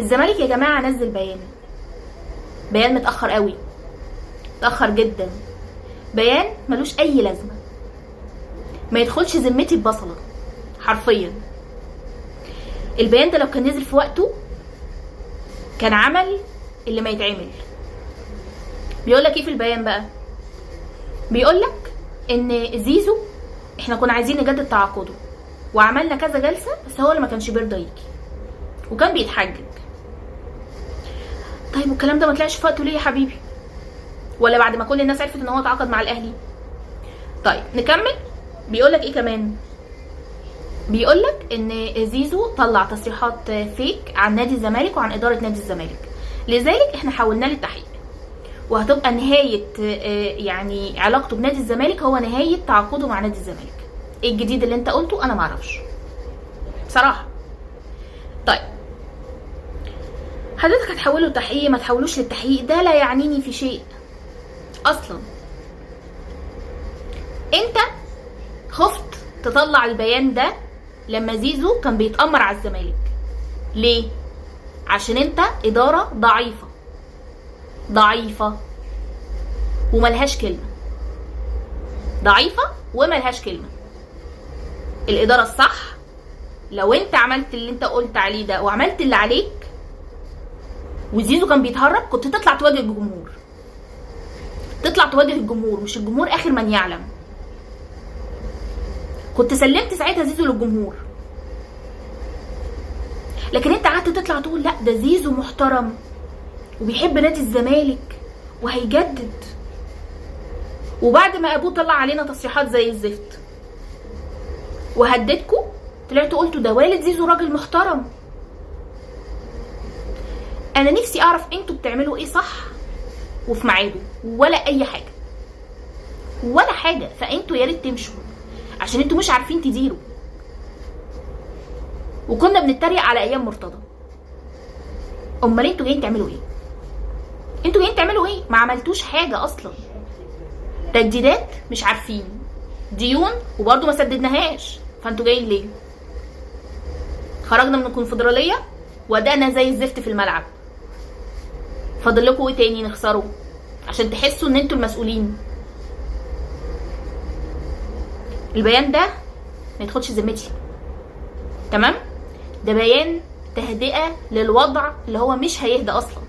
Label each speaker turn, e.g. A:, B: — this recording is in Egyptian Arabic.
A: الزمالك يا جماعة نزل بيان، بيان متاخر قوي، متاخر جدا، بيان ملوش اي لازمه، ما يدخلش ذمتي ببصله حرفيا. البيان ده لو كان نزل في وقته كان عمل اللي ما يتعمل. بيقول لك ايه في البيان بقى؟ بيقول لك ان زيزو احنا كنا عايزين نجدد تعاقده وعملنا كذا جلسه، بس هو اللي ما كانش بيرضى يجي وكان بيتحجج. طيب والكلام ده ما طلعش في وقته ليه يا حبيبي؟ ولا بعد ما كل الناس عرفت ان هو اتعاقد مع الاهلي؟ طيب نكمل. بيقول لك ايه كمان؟ بيقول لك ان زيزو طلع تصريحات فيك عن نادي الزمالك وعن ادارة نادي الزمالك، لذلك احنا حولناه للتحقيق، وهتبقى نهاية يعني علاقته بنادي الزمالك هو نهاية تعاقده مع نادي الزمالك. ايه الجديد اللي انت قلته؟ انا معرفش بصراحة. طيب حضرتك هتحوله لتحقيق ما تحولوش للتحقيق، ده لا يعنيني في شيء اصلا. انت خفت تطلع البيان ده لما زيزو كان بيتأمر على الزمالك، ليه؟ عشان انت ادارة ضعيفة، ضعيفة وملهاش كلمة، ضعيفة وملهاش كلمة. الادارة الصح لو انت عملت اللي انت قلت عليه ده وعملت اللي عليك وزيزو كان بيتهرب، كنت تطلع تواجه الجمهور، تطلع تواجه الجمهور، مش الجمهور اخر من يعلم. كنت سلمت ساعتها زيزو للجمهور، لكن انت قعدت تطلع تقول لا ده زيزو محترم وبيحب نادي الزمالك وهيجدد، وبعد ما ابوه طلع علينا تصريحات زي الزفت وهددكوا طلعتوا قلتوا ده والد زيزو راجل محترم. انا نفسي اعرف انتوا بتعملوا ايه صح وفي ميعاده ولا اي حاجة، ولا حاجة. فانتوا يا ريت تمشوا عشان انتوا مش عارفين تديروا. وكنا بنتريق على ايام مرتضى، امال انتوا جايين تعملوا ايه؟ انتوا جايين تعملوا ايه؟ ما عملتوش حاجة اصلا. تجديدات مش عارفين، ديون وبرضه ما سددناهاش، فانتوا جايين ليه؟ خرجنا من الكونفدراليه وادائنا زي الزفت في الملعب، فاضل لكم ايه تاني نخسره عشان تحسوا ان انتوا المسؤولين؟ البيان ده ما يدخلش ذمتي، تمام؟ ده بيان تهدئه للوضع اللي هو مش هيهدى اصلا.